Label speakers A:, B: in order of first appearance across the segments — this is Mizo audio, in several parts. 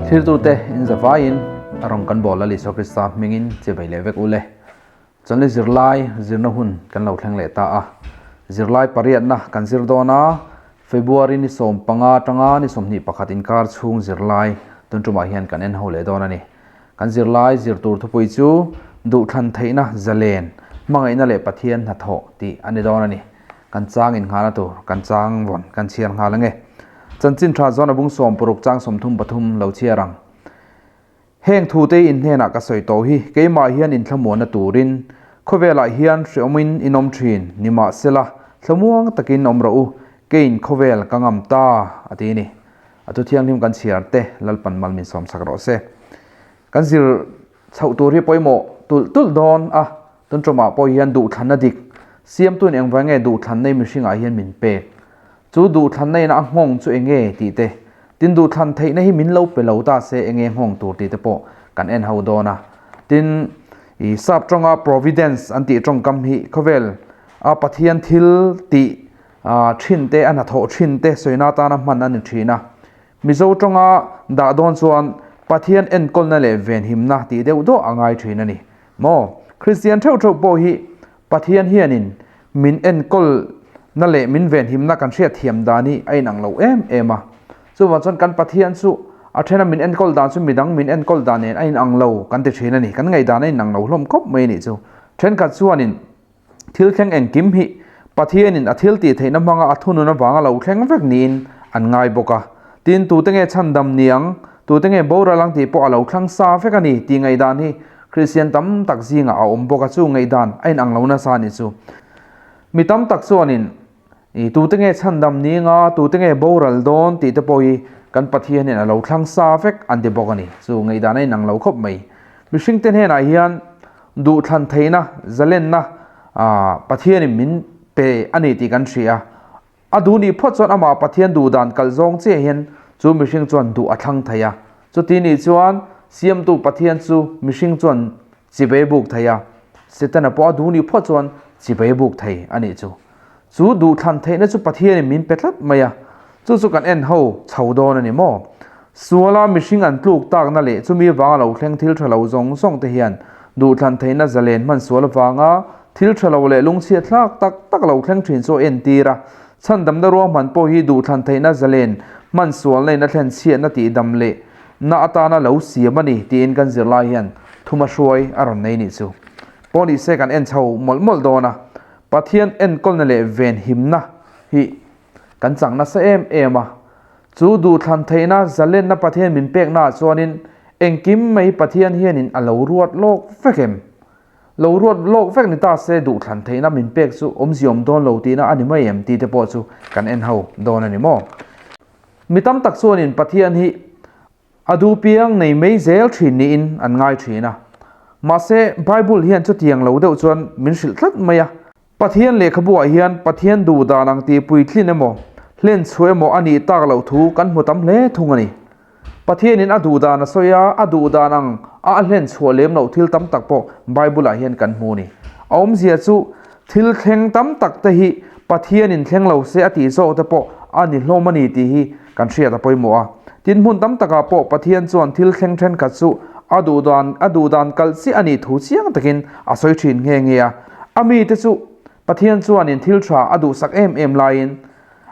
A: Thiltute in zavaiin a rawn kan bawl Lal Isua Krista hmingin chibai leh vek ule. Chawlhni zirlai zirna hun kan lo thleng leh ta a. Zirlai pariatna kan zir dawn a, February ni 15 atanga ni 21 inkar chhung zirlai tun tumah hian kan en ho leh dawn a ni. Kan zirlai zir tur thupui chu Duhthlan theihna zalen, hmangaihna leh Pathian hnathawh tih a ni dawn a ni. Kan chang innghalna tur kan chang vawn kan chhiar nghal ange. Chanchin tha zawn a bung 60 chang 33 lo chhiar ang. Heng thute in hnenah ka sawi tawh hi keimah hian inthlamuanna turin khawvelah hian hreawmin in awm thin nimahsela thlamuang takin awm rawh u, keiin khawvel ka ngam ta a ti ni. A thu thianghlim kan chhiar te Lalpan mal min sawmsak rawh se. Kan zir chhoh tur hi pawimawh tulh tulh dawn a, tun tumah pawh hian duhthlanna dik siamtuin engvai nge duhthlanna i mihringah hian min pek? Chu duhthlanna ina a nghawng chu enge tih te, tin duhthlan theihna hi min lo pe lo ta se enge nghawng tur tih te pawh kan en ho dawn a. Tin, i sap tawnga providence an tih tawngkam hi khawvel a Pathian thil tih thin te a hnathawh thin te sawina atana hman a ni thin a. Mizo tawnga dah dawn chuan Pathian enkawlna leh venhimna tih deuh deuh a ngai thin a ni. Maw? Kristian theuh theuh pawh hi Pathian hianin min enkawlna leh min venhimna kan hriat thiam dan hi a inang lo em em a. Chuvang chuan kan Pathian chu a thena min enkawl dan chu midang min enkawl dan nen a inang lo kan ti thin a ni. Kan ngaihdan a inang lo hlawm khawp mai a nih chu. Thenkhat chuanin Thil thleng engkim hi Pathianin a thil tih theihna hmanga a thunun avanga lo thleng vek niin an ngai bawk a. Tin, tute nge chhandam niang, tute nge boral ang tih pawh a lo thlang sa vek a ni tih ngaihdan hi Kristian tam tak zingah a awm bawk a, chu ngaihdan a inang lo nasa a nih chu. Mi tam tak chuanin i tute nge chhandam ninga, tute nge boral dawn tih te pawh hi kan Pathianin a lo thlang sa vek an ti bawk a ni. Chu ngaihdan a inang lo khawp mai. Mihringte hnenah hian Duhthlan theihna, zalenna Pathianin min pe a ni tih kan hria. A duh nih phawt chuan amah Pathian duh dan kalh zawng chiah hian chu mihring chuan duh a thlang thei a. Chuti nih chuan Siamtu Pathian chu mihring chuan chibei buk thei a, Setana pawh a duh nih phawt chuan chibei buk thei a nih chu. Chu duhthlan theihna chu Pathianin min pe tlat mai a, chu chu kan en ho chho dawn a ni maw? Suala mihring an tluk takna leh chumi vanga lo thleng thil tha lo zawng zawng te hian duhthlan theihna zalen hman sual avanga thil tha lo leh lungchhiat thlak tak tak lo thleng thin chu a entir a. Chhandamna ruahman pawh hi duhthlan theihna zalen hman sualna in a thlen chhiatna tihdam leh na atana lo siam a ni tiin kan zirlai hian thuma hruai a rawn nei nih chu. Pawh ni se kan en chho mawlh mawlh dawn a. Pathian enkawlna leh venhimna hi kan chang nasa em em a, chu duhthlan theihna zalenna Pathian min peknaah chuanin engkim mai Pathian hianin a lo ruat lawk vek em? Lo ruat lawk vek ni ta se duhthlan theihna min pek chu awmzia awm dawn lo tihna a ni mai em tih te pawh chu kan en ho dawn a ni maw? Mi tam tak chuanin Pathian hi A duh piang nei mai zel thin niin an ngai thin a. Mahse, Bible hian chutiang lo deuh chuan min hrilh tlat mai a. Pathian lehkhabuah hian Pathian duh dan ang tih puitlin emaw, hlen chhuah emaw a nih tak loh thu kan hmu tam hle thung a ni. Pathianin a duh dan a sawi a, a duh dan ang a a hlen chhuah lem loh thil tam tak pawh Bible-ah hian kan hmu a ni. A awmzia chu thil thleng tam tak te hi Pathianin thleng lo se a tih zawk te pawh a ni hlawm a ni tih hi kan hriat a pawimawh a. Tin, hmun tam takah pawh Pathian chuan thil thleng thenkhat chu a duh dan a duh dan kalh chiah a nih thu chiang takin a sawi thin nghe nghe a. A mite chu Pathian chuanin thil tha a duhsak em em laiin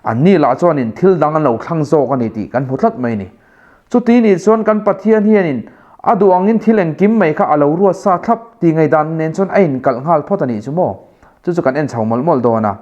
A: anni lah chuanin thil dang an lo thlang zawk a ni tih kan hmu tlat mai a ni. Chuti nih chuan kan Pathian hianin a duh angin thil engkim mai kha a lo ruat sa thlap tih ngaihdan nen chuan a inkalh nghal phawt a nih chu maw? Chu chu kan en chho mawlh mawlh dawn a.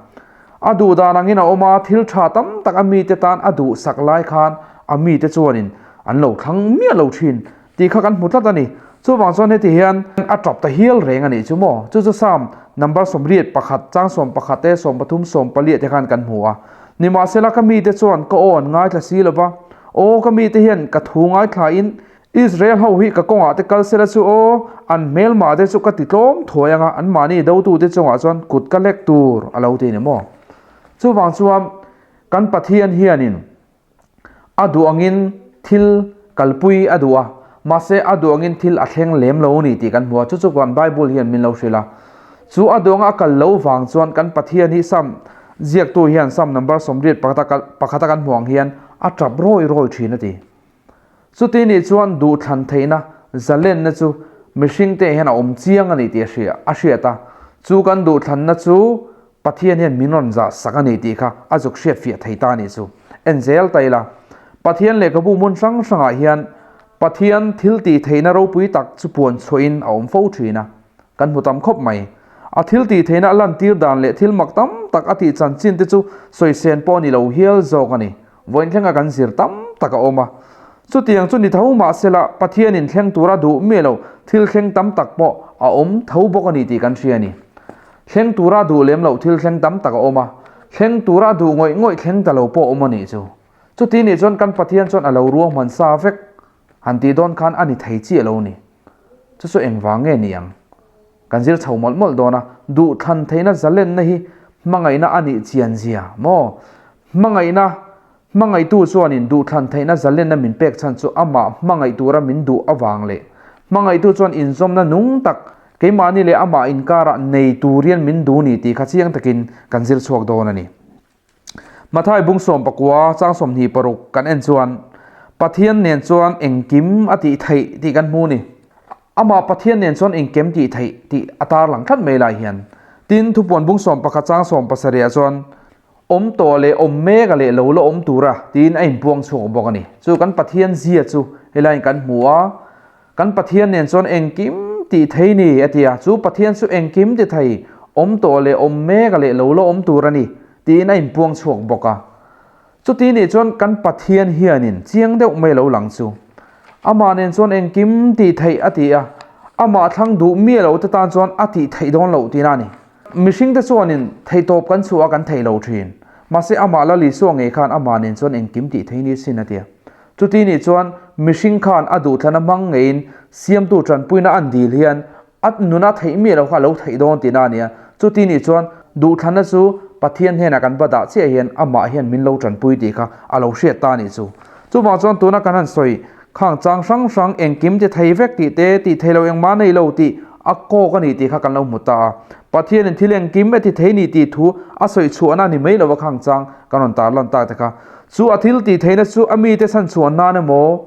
A: A duh dan angin a awm a, thil tha tam tak a mite tan a duhsak lai khan a mite chuanin an lo thlang miah lo thin tih kha kan hmu tlat a ni. Chuvang chuan heti hian a tap ta hial reng a nih chu maw? Chu chu Psalm number 81 chang 11 te 13 14 te khan kan hmu a. Nimahsela ka mite chuan ka aw an ngaithla si lo va, Aw ka mite hian ka thu ngaithlain Israel ho hi ka kawngah te kal sela chu aw, an hmelmah te chu ka ti tlawm thuai anga anmahni dotute chungah chuan kut ka lek tur a lo ti ni maw? Chuvang chuan kan Pathian hianin a duh angin thil kalpui a duh a, mahse a duh angin thil a thleng lem lo ni tih kan hmu a, chu chu kan Bible hian min lo hrilh a. Chu a duh anga a kal lo vang chuan kan Pathian hi Sam ziaktu hian Sam number 81 pakhata kan hmu ang hian a tap rawi rawi thin a ti. Chuti nih chuan duhthlan theihna zalenna chu mihringte hian a awm chiang a ni tih a hria a hriat a, chu kan duhthlanna chu Pathian hian min rawn zah sak a ni tih kha a zuk hriat fiah thei ta a nih chu. En zel ta ila, Pathian lehkhabu hmun hrang hrangah hian Pathian thil tih theihna ropui tak chu puan chhuahin a awm fo thin a, kan hmu tam khawp mai. A thil tih theihna a lantir dan leh thil mak tam tak a tih chanchin te chu sawisên pawh a ni lo hial zawk a ni. Vawiin thlenga kan zir tam tak a awm a. Chutiang chu ni tho mahsela Pathianin thleng tura duh miah lo thil thleng tam tak pawh a awm tho bawk a ni tih kan hria a ni. Thleng tura duh lem loh thil thleng tam tak a awm a, thleng tura duh ngawih ngawih thleng ta lo pawh a awm a nih chu. Chuti nih chuan kan Pathian chuan a lo ruahman sa vek han tih dawn khan a ni thei chiah lo ni. Chu chu engvang nge ni ang? Kan zir chho mawlh mawlh dawn a, duhthlan theihna zalenna hi hmangaihna a nih chian zia maw? Hmangaihna, Hmangaihtu chuanin duhthlan theihna zalenna min pek chhan chu amah hmangaih tura min duh avang leh hmangaihtu chuan inzawmna nung tak keimahni leh amah inkarah nei turian min duh ni tih kha chiang takin kan zir chhuak dawn a ni. Mathai bung 19 chang 26 kan en chuan Pathian nen chuan engkim a tih theih tih kan hmu ni. Amah Pathian nen chuan engkem tih theih tih a tarlang tlat mai lai hian. Tin, thupuan bung 11 chang 17 ah chuan Awm tawh leh awm mek a leh lo la awm tura tiin a inpuang chhuak bawk a ni. Chu kan Pathian zia chu helaiin kan hmu a, kan Pathian nen chuan engkim tih thei ni a ti a, chu Pathian chu engkim ti thei, awm tawh leh awm mek a leh lo la awm tur a ni tiin a inpuang chhuak bawk a. Chuti nih chuan kan Pathian hianin chiang deuh mai lo lang chu. Amah nen chuan engkim tih theih a ti a, amah thlang duh miah lo te tan chuan a tih theih dawn loh tihna a ni. Mihringte chuanin theihtawp kan chhuah a kan thei lo thin. Mahse amah Lal Isua ngei khan amah nen chuan engkim tih thei ni sin a tia. Chuti nih chuan mihring khan a duhthlana hmang ngeiin siamtu tanpuina an dil hian a nuna theih miah lo kha a lo theih dawn tihna a nia. Chuti nih chuan duhthlana chu Pathian hnenah kan va dah chiah hian amah hian min lo tanpui tih kha a lo hriat ta a nih chu. Chuvang chuan tuna kan han sawi Khang chang hrang hrang engkim ti thei vek tih te, tih thei lo engmah nei lo tih a kawk a ni tih kha kan lo hmu ta a. Pathianin thil engkim a ti thei ni tih thu a sawi chhuahna a ni mai lo a khang chang kan rawn tar lan tak te kha. Chu a thil tih theihna chu a mite chhan chhuah nan emaw,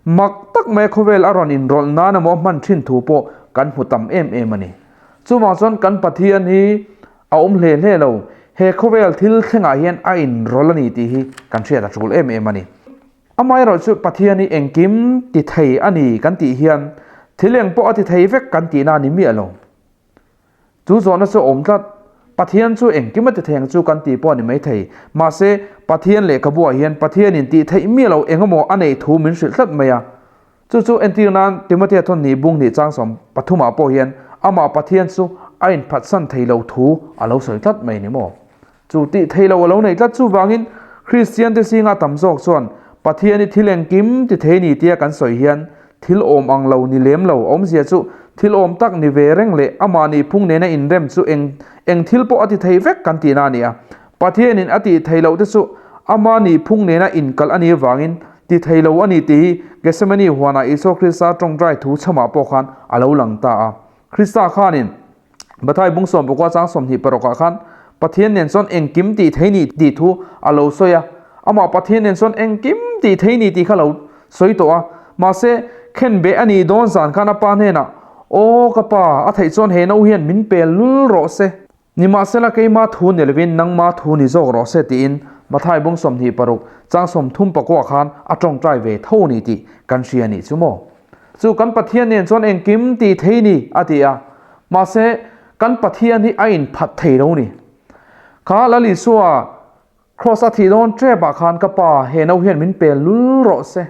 A: mak tak mai khawvel a rawn inrawlh nan emaw hman thin thu pawh kan hmu tam em em a ni. Chuvang chuan kan Pathian hi a awm hle hle lo, he khawvel thil thlengah hian a inrawlh a ni tih hi kan hriat a tul em em a ni. Amaherawh chu Pathian hi engkim ti thei a ni kan tih hian thil eng pawh a ti thei vek kan tihna a ni miah lo. Chu zawhna chu a awm tlat. Pathian chu engkim a ti thei ang chu kan tih pawh a ni mai thei. Mahse, Pathian lehkhabuah hian Pathianin tih theih miah lo eng emaw a neih thu min hrilh tlat mai a. Chu chu entir nan Timothea thawn hnih bung hnih chang 13 ah pawh hian amah Pathian chu a inphatsan thei lo thu a lo sawi tlat mai ni maw? Chu tih theih loh a lo neih tlat chuvangin Kristiante zinga tam zawk chuan Pathian i thil engkim ti thei ni tia kan sawi hian thil awm ang lo ni lem lo awmzia chu thil awm tak ni ve reng leh amah nih phung nena inrem chu eng eng thil pawh a ti thei vek kan tihna a ni a. Pathianin a tih theih loh te chu ama nih phung nena inkalh a nih avangin ti thei lo a ni tih hi Gethsemane huanah Isua Krista tawngtai thu chhamah pawh khan a lo lang ta a. Krista khanin Bathai bung 19 chang 26 ah khan Pathian nen chuan engkim tih thei ni tih thu a lo sawi a, amah Pathian nen chuan engkim tih thei ni tih kha lo sawi tawh a. Mahse, khenbeh a nih dawn zan khan a pa hnenah, Aw ka pa, a theih chuan he no hian min pel lul rawh se. Nimahsela keima thu ni lovin nangma thu ni zawk rawh se tiin Mathai bung 26 chang 34 khan a tawngtai ve tho ni tih kan hria nih chu maw? Chu kan Pathian nen chuan engkim tih thei ni a ti a, mahse kan Pathian hi a inphat thei lo ni. Kha Lal Isua Kraws a thih dawn tep ah khan ka pa he no hian min pel lul rawh se,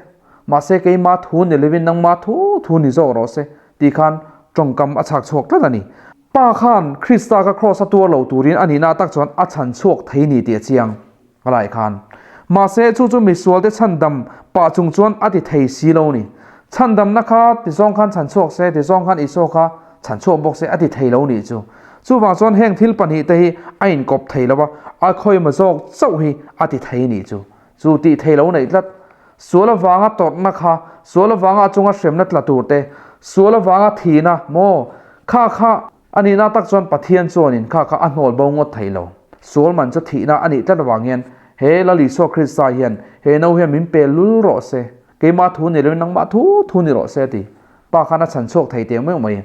A: mahse keima thu ni lovin nangma thu thu ni zawk rawh se tih khan tawngkam a chhak chhuak tlat a ni. Pa khan Krista ka Kraws a tuar lo turin a nihna tak chuan a chhan chhuak thei ni tih a chiang. A lai khan. Mahse, chu chu misualte chhandam pah chung chuan a ti thei si lo ni. Chhandamna kha ti zawng khan chhan chhuak se, ti zawng khan Isua kha chhan chhuak bawk se a ti thei lo nih chu. Chuvang chuan heng thil pahnih te hi a inkawp thei lo va, a khawima zawk chauh hi a ti thei nih chu. Chu tih thei lo neih tlat. Sual avanga tawrhna kha, sual avanga a chunga hremna tla tur te, sual avanga thihna maw, kha kha A nihna tak chuan Pathian chuanin kha kha a hnawl bo ngawt thei lo. Sual man chu thihna a nih tlat avang hian he Lal Isua Krista hian he no hian min pe lul rawh se. Keimah thu ni loin nangmah thu thu ni rawh se a ti. Pa khan a chhan chhuak thei teh meuh mai.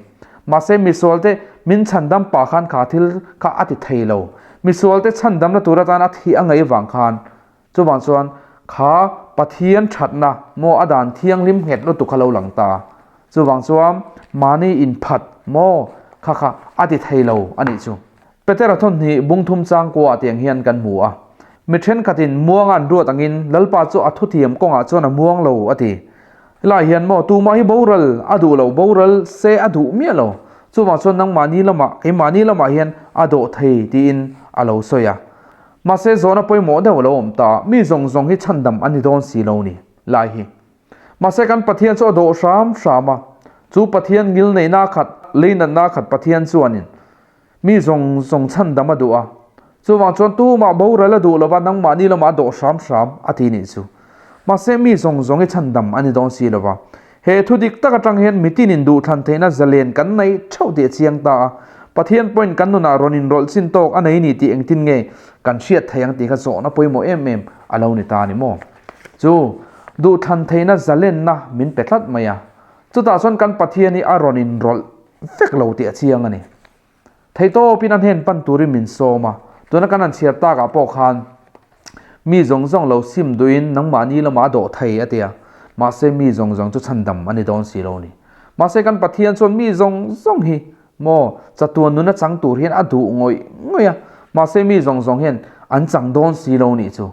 A: Mahse misualte min chhandam pa khan kha thil kha a ti thei lo. Misualte chhandamna tur atan a thih a ngaih vang khan chuvang chuan kha Pathian thatna maw a dan thianghlim nghet lutuk kha lo lang ta. Chuvang chuan mahni inphat maw kha kha a ti thei lo a nih chu. Petera thawmhnih bungthum changkua tiang hian kan hmu a. Mi thenkhatin muanga an ruat angin Lalpa chu a thuthiam kawngah chuan a muang lo a ti. Helai hian maw tumah hi boral a duh lo, boral se a duh miah lo. Chuvang chuan nangmahni lamah, keimahni lamah hian a dawh thei tiin a lo sawi a. Mahse zawhna pawimawh deuh a lo awm ta, mi zawng zawng hi chhandam an ni dawn si lo ni lai hi. Mahse kan Pathian chu a dawh hram hram a, chu Pathian ngilneihna khat, leinatna khat Pathian chuanin Mi zawng zawng chhandam a duh a, chuvang chuan tumah boral a duh lova nangmahni lamah a dawh hram hram a ti nih chu. Mahse mi zawng zawng hi chhandam a ni dawn si lova. He thu dik tak atang hian mitinin duhthlan theihna zalen kan nei theuh tih a chiang ta a. Pathian pawhin kan nunah rawn inrawlh chin tawk a nei ni tih engtin nge kan hriat thei ang tih kha zawhna pawimawh em em a lo ni ta a ni maw? Chu duhthlan theihna zalenna min pe tlat mai a. Chutah chuan kan Pathian hi a rawn inrawlh vek lo tih a chiang a ni. Theihtawpin a hnen pan turin min sawm a, tuna kan han chhiar takah pawh khan mi zawng zawng lo sim duhin nangmahni lamah a dawh thei a ti a, mahse mi zawng zawng chu chhandam a ni dawn si lo a ni. Mahse kan Pathian chuan mi zawng zawng hi maw chatuan nuna chang tur hian a duh ngawih ngawih a, mahse mi zawng zawng hian an chang dawn si lo nih chu.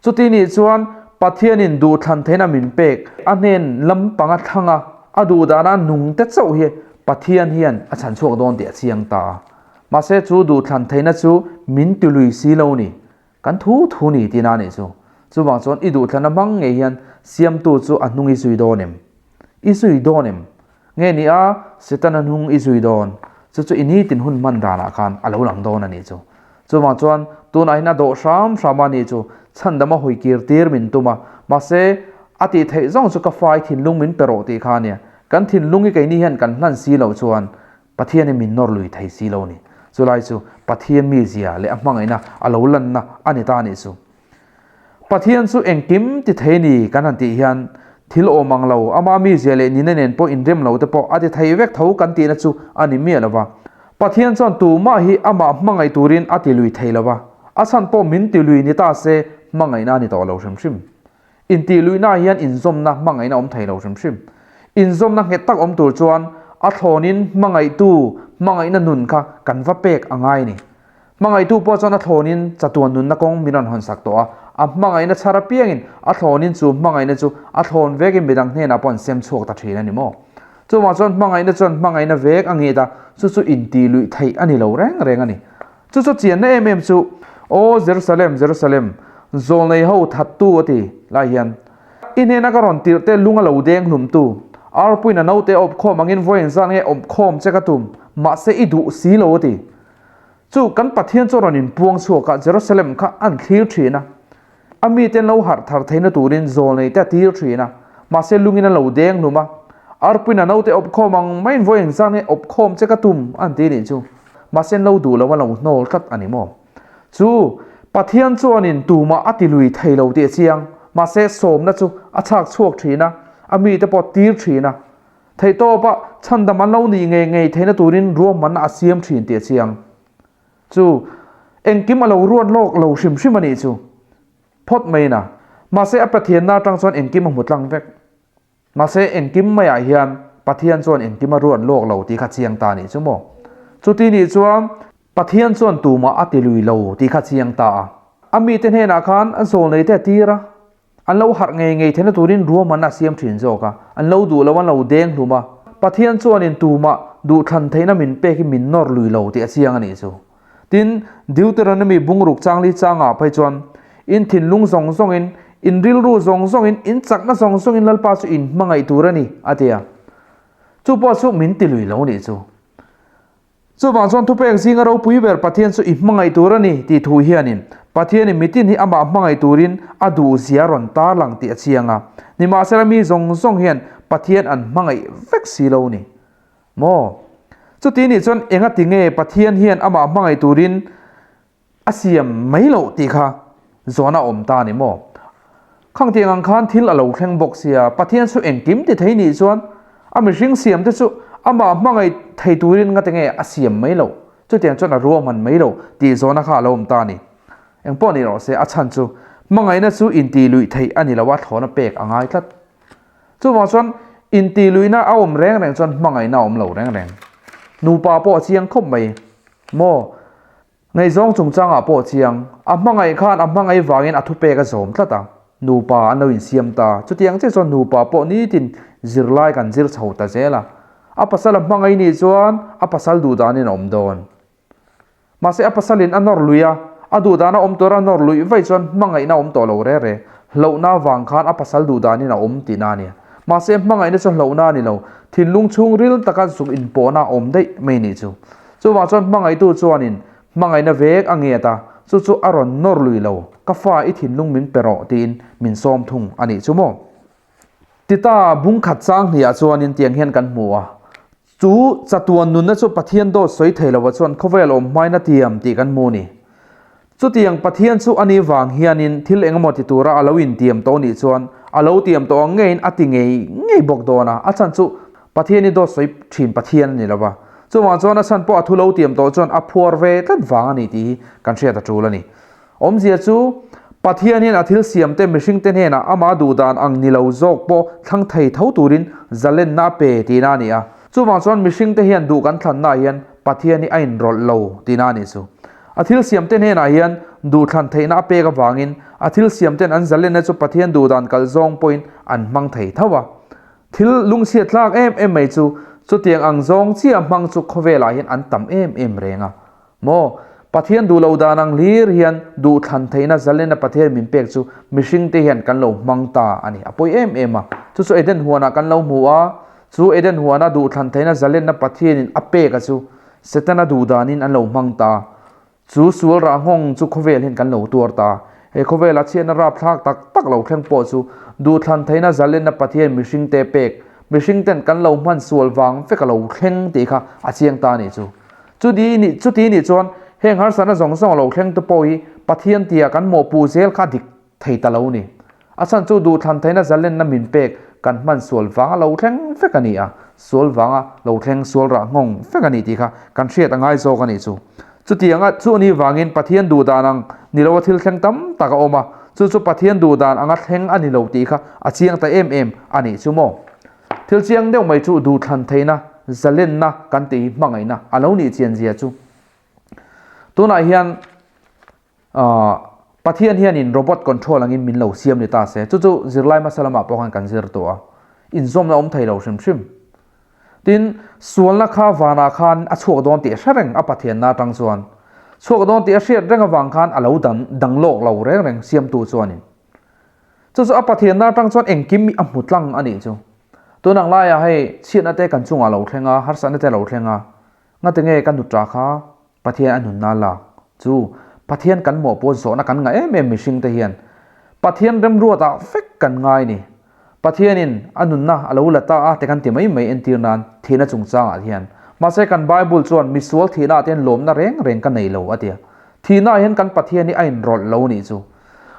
A: Chuti nih chuan Pathianin duhthlan theihna min pek, a hnen lampang a thlang a, a duhdana nung te chauh hi Pathian hian a chhan chhuak dawn tih a chiang ta a. Mahse chu duhthlan theihna chu min ti lui si lo ni, kan thu thu ni tina nih chu. Chuvang chuan i duhthlanna hmang ngei hian siamtu chu a hnung i zui dawn em? I zui dawn em? Nge ni a, Setana hnung i zui dawn? Chu chu i nitin hun hman danah khan a lo lang dawn a nih chu. Chuvang chuan tunah hian a dawh hram hram a nih chu, chhandam a hawi kir tir min tum a, mahse a tih theih zawng chu ka fai thinlung min pe rawh tih kha a nia. Kan thinlung hi keini hian kan hlan si loh chuan Pathian hi min nawr lui thei si lo a ni. Chulai chu Pathian mizia leh a hmangaihna a lo lanna a ni ta a nih chu. Pathian chu engkim ti thei ni kan han tih hian thil awm ang lo, ama mizia leh nina nen pawh inrem lo te pawh a ti thei vek tho kan tihna chu a ni miah lo va. Pathian chuan tumah hi amah hmangaih turin a ti lui thei lo va, a chhan pawh min ti lui ni ta se hmangaihna a ni tawh lo hrim hrim. Intih luihnaah hian inzawmna hmangaihna awm thei lo hrim hrim. Inzawmna nghet tak awm tur chuan a thlawnin hmangaihtu hmangaihna nun kha kan va pek a ngai a ni. Hmangaihtu pawh chuan a thlawnin chatuan nunna kawng min rawn hawnsak tawh a, a hmangaihna chhar apiangin a thlawnin chu hmangaihna chu a thlawn vekin midang hnenah pawh an sem chhuak ta thin a ni maw? Chuvang chuan hmangaihna chuan hmangaihna vek a nghet a, chu chu intih luih theih a ni lo reng reng a ni. Chu chu chianna em em chu, Aw Jerusalem, Jerusalem, zawlnei ho thattu a ti lai hian, I hnena ka rawn tirh te lung a lo deng hlumtu, arpuiin a naute a awpkhawm angin vawiin zan nge awpkhawm che ka tum, mahse i duh si lo a ti. Chu kan Pathian chu a rawn inpuang chhuak a, Jerusalem kha an thlir thin a. A mite an lo harh thar theihna turin zawlnei te a tir thin a, mahse lungin an lo deng hlum a. Arpuiin a naute awpkhawm ang maiin vawi engzat nge awpkhawm che ka tum an ti nih chu. Mahse an lo duh lo a lo hnawl tlat a ni maw? Chu Pathian chuanin tumah a ti lui thei lo tih a chiang. Mahse sawmna chu a chhak chhuak thin a, a mite pawh a tir thin a. Theihtawpa chhandam an lo nih ngei ngei theihna turin ruahmanna a siam thin tih a chiang. Chu engkim a lo ruat lawk lo hrim hrim a nih chu. Phawt mai na. Mahse a Pathianna atang chuan engkim a hmu tlang vek. Mahse engkim maiah hian Pathian chuan engkim a ruat lawk lo tih kha chiang ta a nih chu maw. Chuti nih chuan Pathian chuan tumah a ti lui lo tih kha chiang ta a. A mite hnenah khan a zawlnei te a tir a. An lo harh ngei ngei theihna turin ruahmanna a siam thin zawk a, an lo duh lo, an lo deng hlum a. Pathian chuanin tumah duhthlan theihna min pek hi min nawr lui lo tih a chiang a nih chu. Tin, Deuteronomy bungruk changli changah phei chuan, In thinlung zawng zawngin, in rilru zawng zawngin, in chakna zawng zawngin Lalpa chu in hmangaih tur a ni, a ti a. Chu pawh chu min ti lui lo a nih chu. Chuvang chuan thupek zinga ropui ber Pathian chu i hmangaih tur a ni tih thu hianin Pathianin mitin hi amah hmangaih turin a duhzia a rawn tarlang tih a chiang a. Nimahsela mi zawng zawng hian Pathian an hmangaih vek si lo ni maw? Chuti nih chuan engati nge Pathian hian amah hmangaih turin A siam mai loh tih kha zawn a awm ta a ni maw? Khang tiang ang khan thil a lo thleng bawk sia, Pathian chu engkim ti thei nih chuan a mihring siam te chu amah hmangaih thei turin ngate nge a siam mai loh, chutiang chuan a ruahman mai loh tih zawhna kha a lo awm ta a ni. Engpawh ni rawh se, a chhan chu hmangaihna chu intih luih theih a ni lo a, thlawhna pek a ngai tlat. Chuvang chuan intih luihna a awm reng reng chuan hmangaihna a awm lo reng reng. Nupa pawh a chiang khawp mai maw? Ngaihzawng chungchangah pawh chiang, a hmangaih khan a hmangaih vangin a thupek a zawm tlat a, nupa an lo insiam ta. Chutiang chiah chuan nupa pawh nitin zirlai kan zir chho ta zel a. A pasal a hmangaih nih chuan a pasal duhdanin a awm dawn. Mahse a pasalin a nawr lui a, a duhdan a awm tur a nawr luih vaih chuan hmangaihna a awm tawh lo re re. Hlauhna vang khan a pasal duhdanin a awm tihna a nia. Mahse hmangaihna chu hlauhna a ni lo, thinlung chhungril taka zuk inpawhna a awm daih mai nih chu. Chuvang chuan hmangaihtu chuanin hmangaihna vek a nget a, chu chu a rawn nawr lui lo, ka fa i thinlung min pe rawh tiin min sawm thung a nih chu maw? Tita bungkhat chang hniah chuanin tiang hian kan hmu a, chu chatuan nunna chu Pathian dawt sawi thei lova chuan khawvel awm hmain a tiam tih kan hmu a ni. Chutiang Pathian chu a ni vang hianin thil engemaw ti tura a lo intiam tawh nih chuan a lo tiam tawh ang ngeiin a ti ngei ngei bawk dawn a, a chhan chu Pathian hi dawt sawi thin Pathian a ni lo va. Chuvang chuan a chhan pawh a thu lo tiam tawh chuan a phuar ve tlat vang a ni tih hi kan hriat a tul a ni. Awmzia chu Pathian hian a thil siamte mihringte hnenah amah duhdan ang ni lo zawk pawh thlang thei tho turin zalenna a pe tihna a ni a. Chuvang chuan mihringte hian duh kan thlannaah hian Pathian hi a inrawlh lo tihna a nih chu. A thil siamte hnenah hian duhthlan theihna a pek avangin a thil siamten an zalenna chu Pathian duhdan kal zawng pawhin an hmang thei tho a. Thil lungchhiat tlak em em mai chu chutiang ang zawng chiah hmang chu khawvelah hian an tam em em reng a. Maw? Pathian duh lo dan ang hlir hian duhthlan theihna zalenna Pathian min pek chu mihringte hian kan lo hmang ta a ni. A pawi em em a. Chu chu Eden huanah kan lo hmu a, chu Eden huana duhthlan theihna zalenna Pathianin a pek a chu Setana duh danin an lo hmang ta. Chu sual rah nghawng chu khawvel hian kan lo tuar ta. He khawvela chhiatna rapthlak tak tak lo thleng pawh chu duhthlan theihna zalenna Pathian mihringte pek, mihringten kan lo hman sual vang vek a lo thleng tih kha a chiang ta a nih chu. Chuti nih chuti nih chuan heng harsatna zawng zawng lo thleng te pawh hi Pathian tia kan mawhpuh zel kha a dik thei ta lo ni. A chhan chu duhthlan theihna zalenna min pek kan hman sual vanga lo thleng vek a ni a, sual vanga lo thleng sual rah nghawng vek a ni tih kha kan hriat a ngai zawk a nih chu. Chutianga chu ni vangin Pathian duhdan ang ni loa thil thleng tam tak a awm a, chu chu Pathian duhdan anga thleng a ni lo tih kha a chiang ta em em a nih chu maw. Thil chiang deuh mai chu duhthlan theihna zalenna kan tih hi hmangaihna a lo nih chian zia chu. Tunah hian Pathian hianin robot control angin min lo siam ni ta se, chu chu zirlai hmasa lamah pawh khan kan zir tawh a, inzawmna awm thei lo hrim hrim. Tin, sualna kha vanah khan a chhuak dawn tih a hre reng a Pathianna atang chuan. Chhuak dawn tih a hriat reng avang khan a lo dang dang lawk lo reng reng siamtu chuanin. Chu chu a Pathianna atang chuan engkim hi a hmu tlang a nih chu. Tunang laiah hei chhiatna te kan chungah lo thleng a, harsatna te lo thleng a, ngati nge ka nuta kha Pathian a nunna lak chu Pathian kan mawhpawh zawhna kan ngah em em mihring te hian Pathian remruatah vek kan ngai ni. Pathianin a nunna a lo la ta a te kan ti mai mai entir nan thihna chungchangah hian. Mahse kan Bible chuan misual thihnaah te hian lawmna reng reng ka nei lo a ti a. Thihnaah hian kan Pathian hi a inrawlh lo nih chu.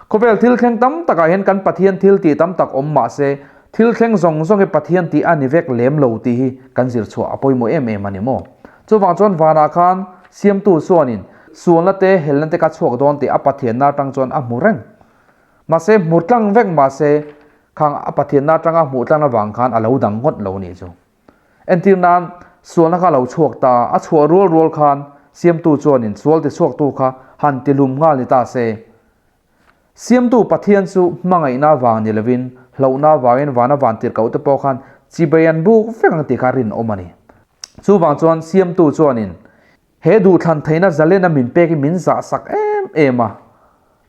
A: Khawvel thil thleng tam takah hian kan Pathian thil tih tam tak awm mahse thil thleng zawng zawng hi Pathian tih a ni vek lem lo tih hi kan zir chhuah a pawimawh em em a ni maw? Chuvang chuan vanah khan Siamtu chuanin sualna te helna te ka chhuak dawn tih a Pathianna atang chuan a hmu reng. Mahse hmu tlang vek mahse khang a Pathianna atanga hmuh tlang avang khan a lo dang ngawt lo nih chu. Entir nan, sualna kha a lo chhuak ta, a chhuah rual rual khan Siamtu chuanin sual tichhuaktu kha han tihlum nghal ni ta se. Siamtu Pathian chu hmangaihna avang ni lovin hlauhna avangin vana van tirhkoh te pawh khan chibei an buk vek ang tih kha rinawm a ni. Chuvang chuan Siamtu chuanin he duhthlan theihna zalena min pekin min zahsak em em a.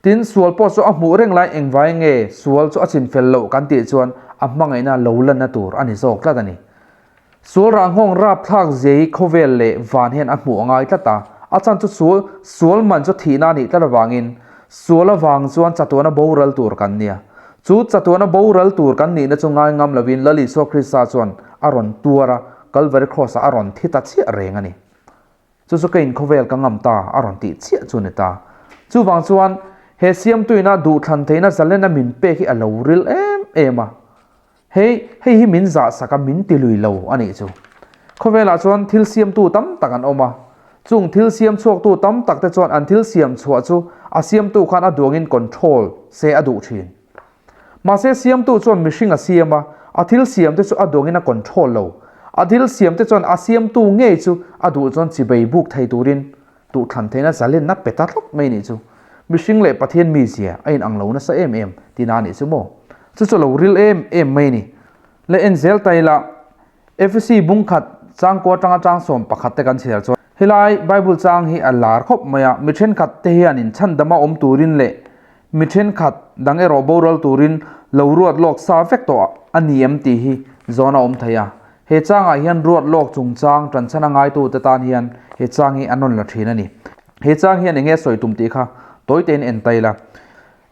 A: Tin, sual pawh chu a hmuh reng lai engvai nge sual chu a chin fel loh kan tih chuan a hmangaihna lo lanna tur a ni zawk tlat a ni. Sual rah nghawng rapthlak zia hi khawvel leh van hian a hmuh a ngai tlat a, a chan chu sual sual man chu thihna a nih tlat avangin sual avang chuan chatuana boral tur kan nia. Chu chatuana boral tur kan nihna chu ngai ngam lovin Lal Isua Krista chuan a rawn tuar a, Kalvari Kraws ah a rawn thi ta chiah reng a ni. Chu chu ka inkhawvel ka ngam ta a rawn tih chiah chu a ni ta. Chuvang chuan He siamtuina duhthlan theihna zalena min pek hi a lo ril em em a. Hei, hei hi min zahsak a, min ti lui lo a nih chu. Khawvelah chuan thil siamtu tam tak an awm a. Chung thil siam chhuaktu tam tak te chuan an thil siam chhuah chu a siamtu khan a duangin control se a duh thin. Mahse siamtu chuan mihring a siam a, a thil siam te chu a duangin a control lo. A thil siam te chuan a siamtu ngei chu a duh chuan chibei buk thei turin Tuhthlan theihna zalenna pe ta tlat mai nih chu. Mihring leh Pathian mizia a inang lo nasa em em tina nih chu maw? Chu chu lo ril em em mai ni. Le en zel ta ila, Efesi bung khat changkua atanga chang 11 te kan chhiar chuan helai Bible chang hi a lar khawp mai a, mi thenkhat te hian in chhandama awm turin leh mi thenkhat dang erawh boral turin lo ruat lawk sa vek tawh a ni em tih hi zawn a awm thei a. He changah hian ruat lawk chungchang tanchhan a ngaitute tan hian he chang hi a nawn la thin a ni. He chang hian enge sawi tum tih kha tawi tein en ta ila.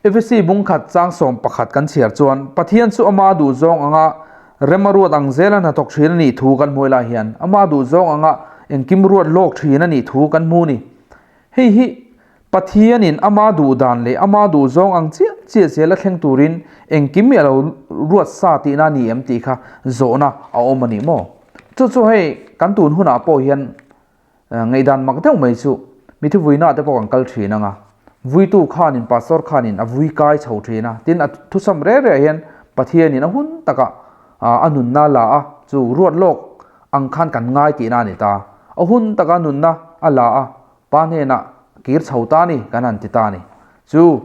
A: Efesi bung khat chang 11 kan chhiar chuan Pathian chu ama duhzawng anga rem a ruat ang zela hnathawk thin a nih thu kan hmuh lai hian ama duhzawng anga engkim ruat lawk thin a nih thu kan hmu ni. Hei hi Pathianin ama duh dan leh ama duh zawng ang chiah chiah zel a thleng turin engkim hi a lo ruat sa tihna a ni em tih kha zawhna a awm a ni maw? Chu chu hei kan tun hunah pawh hian ngaihdan mak deuh mai chu mi thuvuina te pawh kan kal thin ang a, vuitu khanin pastor khanin a vui kai chho thin a, tin a thusam reh reh hian Pathianin a hun takah a nunna la a, chu ruat lawk ang khan kan ngai tihna a ni ta. A hun taka nunna a la a, Pa hnenah kir chho ta ni kan han ti ta ni. Chu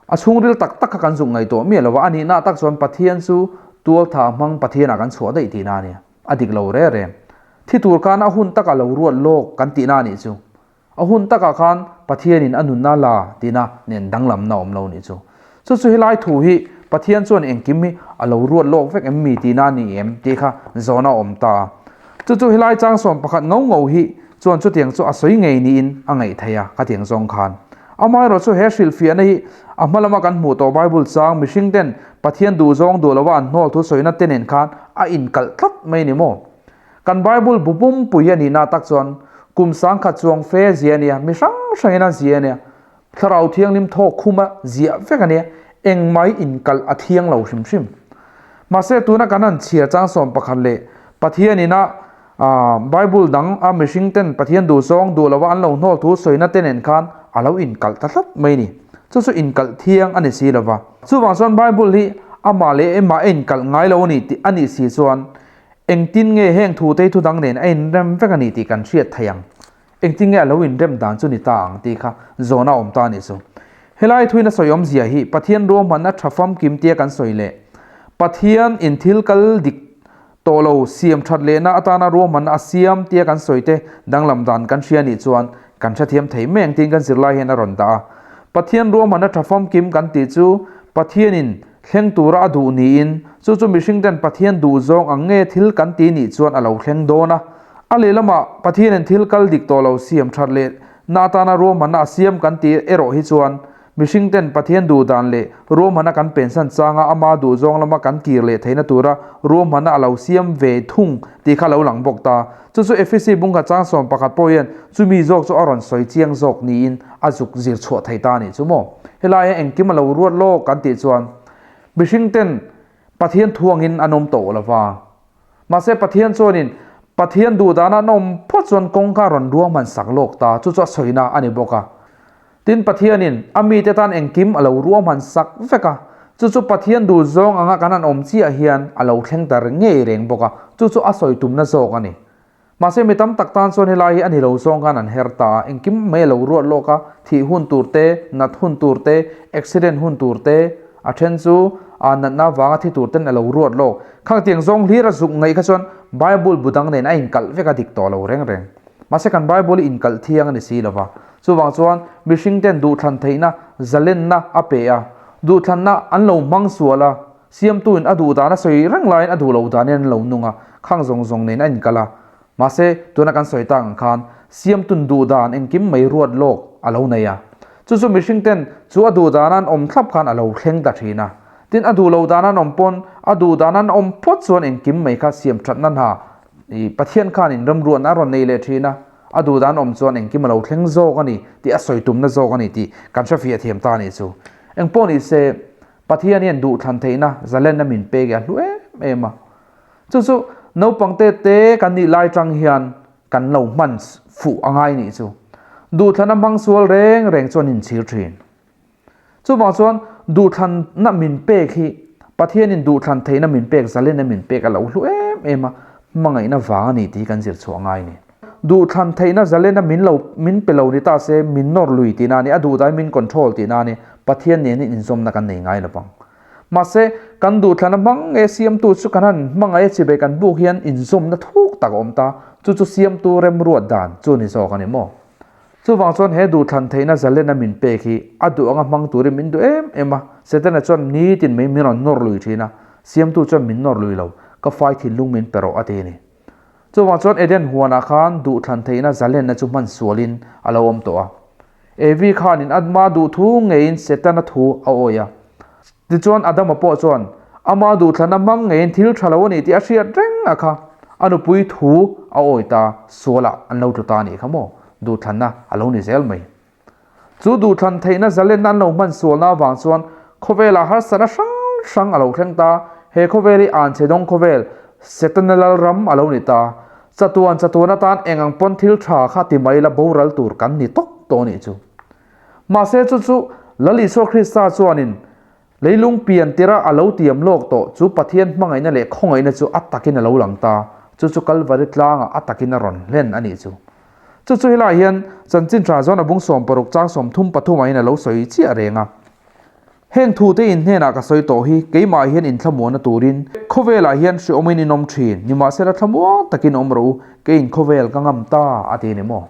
A: a chhungril tak tak kha kan zuk ngaihtuah miah lo va, a nihna tak chuan Pathian chu tualtha hmang Pathianah kan chhuah daih tihna a nia. A dik lo re re. Thi tur khan a hun takah lo ruat lawk kan tihna a nih chu. A hun takah khan Pathianin a nunna la tihna nen danglamna awm lo nih chu. Chu chu helai thu hi Pathian chuan engkim hi a lo ruat lawk vek em mi tihna a ni em tih kha zawhna a awm ta a. Chu chu helai chang 11 ngau ngau hi chuan chutiang chu a sawi ngei niin a ngaih theih a khatiang zawng khan. Amaherawh chu he hrilhfiahna hi a hma lama kan hmuh tawh Bible chang mihring ten Pathian duh zawng duh lova an hnawl thu sawina te nen khan a inkalh tlat mai ni maw? Kan Bible bu pumpui a nihna tak chuan kum 1000 chuang fe zia a nia, mi hrang hrangin a zia a nia. Thlarau Thianghlim thawk khuma ziah vek a nia, engmai inkalh a thiang lo hrim hrim. Mahse tuna kan han chhiar chang 11 leh Pathian ina Bible dang a mihring ten Pathian duhzawng duh lova an lo hnawl thu sawina te nen khan a lo inkalh ta tlat mai ni. Chu chu inkalh thiang a ni si lova. Chuvang chuan Bible hi amah leh emah a inkalh ngai lo a ni tih a nih si chuan engtin nge heng thu te hi thu dang nen a inrem vek a ni tih kan hriat thei ang. Engtin nge a lo inrem dan chu ni ta ang tih kha zawhna a awm ta a nih chu. Helai thuin a sawi awmzia hi Pathian ruahmanna tha famkim tia kan sawi leh Pathian in thil kal dik tawh lo siam that lehna atana ruahmanna a siam tia kan sawi te danglam dan kan hria nih chuan kan hrethiam thei mai ang tiin kan zirlai hian a rawn dah a. Pathian ruahmanna tha famkim kan tih chu Pathian in thleng tura a duh niin chu chu mihring ten Pathian duh zawng ang nge thil kan ti nih chuan a lo thleng dawn a. A lehlamah Pathianin thil kal dik tawh lo siam that leh na atana ruahmanna a siam kan tih erawh hi chuan mihring ten Pathian duh dan leh ruahmanna kan pensan changa ama duh zawng lama kan kir leh theihna tura ruahmanna a lo siam ve thung tih kha lo lang bawk ta. Chu chu Efesi bungkhat chang 11 pawh hian chumi zawk chu a rawn sawi chiang zawk niin a zuk zir chhuah thei ta a nih chu maw. Helai hian engkim a lo ruat lawk kan tih chuan mihring ten Pathian thuangin an awm tawh lova. Mahse Pathian chuanin Pathian duh dana an awm phawt chuan kawngka rawn ruahman sak lawk ta, chu chu a sawina a ni bawk a. Tin Pathianin a mite tan engkim a lo ruahman sak vek a, chu chu Pathian duh zawng anga kan han awm chiah hian a lo thleng ta ngei reng bawk a, chu chu a sawi tumna zawk a ni. Mahse mi tam tak tan chuan helai hi a ni lo zawng khan an her ta a, engkim mai a lo ruat lawk a, thih hun tur te, nat hun tur te, accident hun tur te, a then chu a natna vanga thi tur ten a lo ruat lawk. Khang tiang zawng hlir a zuk ngaih kha chuan Bible bu dang nen a inkalh vek a dik tawh lo reng reng. Mahse kan Bible hi inkalh thiang a ni si lova. Chuvang chuan mihring ten duhthlan theihna zalenna a pe a, duhthlanna an lo hmang sual a, Siamtuin a duh dan a sawi reng laiin a duh loh danin an lo nung a, khang zawng zawng nen a inkal a. Mahse, tuna kan sawi tak ang khan Siamtun duh dan engkim mai ruat lawk a lo nei a. Chu chu mihring ten chu a duh dana an awm thlap khan a lo thleng ta thin a. Tin, a duh loh dana an awm pawn a duh dana an awm phawt chuan engkim mai kha siam thatna hna i Pathian khanin remruatna a rawn nei leh thin a. A duh dan awm chuan engkim a lo thleng zawk a ni tih a sawi tumna zawk a ni tih kan hrefiah thiam ta a nih chu. Engpawh ni se, Pathian hian duhthlan theihna zalenna min pek i a hlu em em a. Chu chu naupang te te kan nih lai tang hian kan lo hman fuh a ngai nih chu. Duhthlanna hmang sual reng reng chuan inchhir thin. Chuvang chuan duhthlanna min pek hi Pathianin duhthlan theihna min pek zalenna min pek a lo hlu em em a, hmangaihna vang a ni tih hi kan zir chhuah ngai a ni. Duhthlan theihna zalenna min lo min pe lo ni ta se min nawr lui tihna a ni, a duhdain min control tihna a ni, Pathian nen hian inzawmna kan nei ngai lo vang. Mahse, kan duhthlanna hmang nge siamtu chu kan han hmangaih a chibai kan buk hian inzawmna thuk tak a awm ta, chu chu siamtu remruat dan chu a ni zawk a ni maw? Chuvang chuan he duhthlan theihna zalena min pek hi a duh anga hmang turin min duh em em a, Setana chuan nitin mai min rawn nawr lui thin a, siamtu chuan min nawr lui lo, ka fai thinlung min pe rawh a ti a ni. Chuvang chuan Eden huanah khan duhthlan theihna zalenna chu hman sualin a lo awm tawh a. Evi khanin Adma duh thu ngeiin Setana thu a awih a. Tichuan Adama pawh chuan ama duhthlanna hmang ngeiin thil tha lo a ni tih a hriat reng a kha. A nupui thu a awih ta sualah an lo tlu ta a nih kha maw? Duhthlanna a lo ni zel mai. Chu duhthlan theihna zalenna an lo hman sualna avang chuan khawvelah harsatna hrang hrang a lo thleng ta. He khawvel hi anchhe dawng khawvel, Setana lalram a lo ni ta. Chatuan chatuan atan eng ang pawn thil tha kha ti mai la boral tur kan ni tawp tawh a nih chu. Mahse chu chu Lal Isua Krista chuanin leilung pian tira a lo tiam lawk tawh chu Pathian hmangaihna leh khawngaihna chu a takin a lo lang ta. Chu chu Kalvari tlangah a takin a rawn hlen a nih chu. Chu chu helaiah hian chanchin tha zawn a bung 60 chang 33 ah hian a lo sawi chiah reng a. Heng thute in hnenah ka sawi tawh hi keimah hian inthlamuanna turin khawvelah hian hreawmin in awm thin, nimahsela thlamuang takin awm rawh u, keiin khawvel ka ngam ta a ti a ni maw?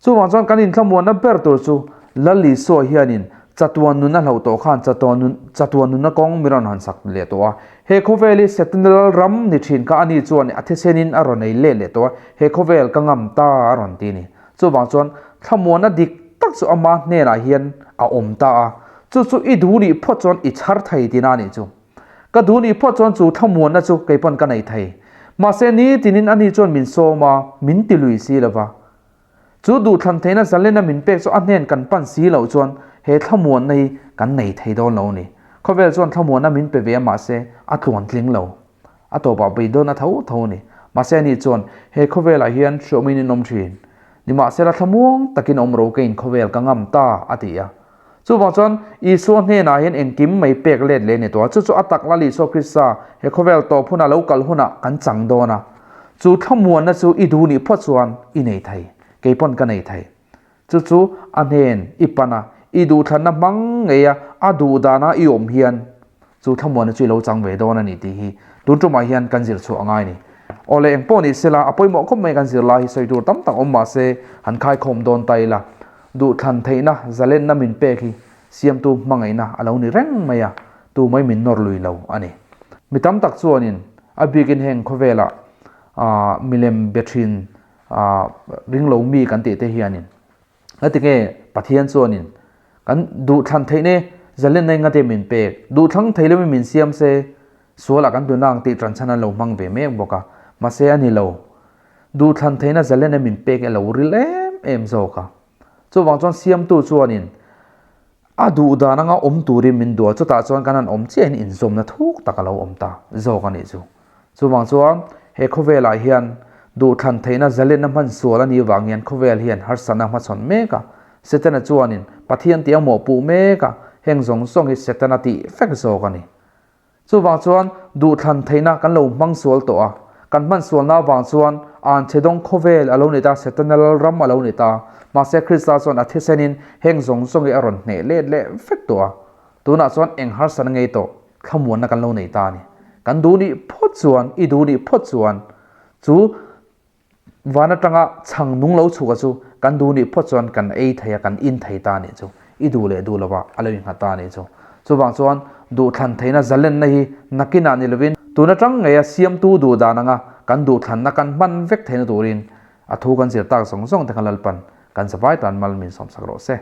A: Chuvang chuan kan inthlamuanna ber tur chu Lal Isua hianin chatuan nun a hlauh tawh khan chatuan nunna kawng min rawn han sak leh tawh a. He khawvel hi Setana lal ram ni thin kha ani chuan a thisenin a rawn ei let leh tawh a, he khawvel ka ngam ta a rawn ti a ni. Chuvang chuan thlamuanna dik tak chu ama hnenah hian a awm ta a, chu chu i duh nih phawt chuan i chhar thei tihna a nih chu. Ka duh nih phawt chuan chu thlamuanna chu kei pawn ka nei thei. Mahse nitinin ani chuan min sawm a, min ti lui si lo va. Chu duhthlan theihna zalena min pek chu a hnen kan pan si loh chuan he thlamuanna hi kan nei thei dawn lo a ni. Khawvel chuan thlamuanna min pe ve a mahse a tluan tling lo. A tawpah beidawn a tho tho a ni. Mahse ani chuan he khawvelah hian hriawmin in awm thin. Nimahsela thlamuang takin awm ro keiin khawvel ka ngam ta a ti a. Chuvang chuan Isua hnenah hian engkim mai pek let leh a ni tawh a, chu chu a tak Lal Isua Krista he khawvel tawp huna lo kal hunah kan chang dawn a. Chu thlamuanna chu i duh nih phawt chuan i nei thei, kei pawn ka nei thei. Chu chu a hnen i pan a, i duhthlanna hmang ngei a, a duh dana i awm hian chu thlamuanna chu i lo chang ve dawn a ni tih hi tun tumah hian kan zir chhuah a ngai a ni. Awle engpawh ni sela a pawimawh khawp mai kan zir lai hi sawi tur tam tak awm mahse han khaikhawm dawn ta ila. Duhthlan theihna zalenna min pek hi siamtu hmangaihna a lo ni reng mai a, tu mai min nawr lui lo a ni. Mi tam tak chuanin a bikin heng khawvelah milem be thin ring lo mi kan tih te hianin ngatinge Pathian chuanin kan duhthlan theihna zalenna engate min pek, duhthlang thei loin min siam se sualah kan tuna ang tih tanchhan an lo hmang ve mek bawk a, mahse a ni lo. Duhthlan theihna zalena min pek a lo ril em em zawk a. Chuvang chuan siamtu chuanin a duh dan anga awm turin min duh a, chutah chuan kan han awm chiahin inzawmna thuk tak a lo awm ta zawk a nih chu. Chuvang chuan he khawvelah hian duhthlan theihna zalena hman sual a nih vang hian khawvel hian harsatna hmachhawn mek a. Setana chuanin Pathian tih a mawhpuh mek a, heng zawng zawng hi Setana tih vek zawk a ni. Chuvang chuan duhthlan theihna kan lo hmang sual tawh a, kan hman sualna avang chuan anchhe dawng khawvel a lo ni ta, Setana lalram a lo ni ta. Mahse Krista chuan a thisenin heng zawng zawng hi a rawn hneh let leh vek tawh a. Tunah chuan eng harsatna ngei tawh thlamuanna kan lo nei ta a ni. Kan duh nih phawt chuan, i duh nih phawt chuan chu Van atanga chhang nung lo chhuka chu kan duh nih phawt chuan kan ei thei a, kan in thei ta nih chu. I duh leh duh lova a lo innghat ta nih chu. Chuvang chuan duhthlan theihna zalenna hi nakinah ni lovin tun atang ngeia siamtu duh dan anga kan duhthlanna kan hman vek theihna turin a thu kan zir tak zawng zawng te kha Lalpan kan zavai tan mal min sawmsak rawh se.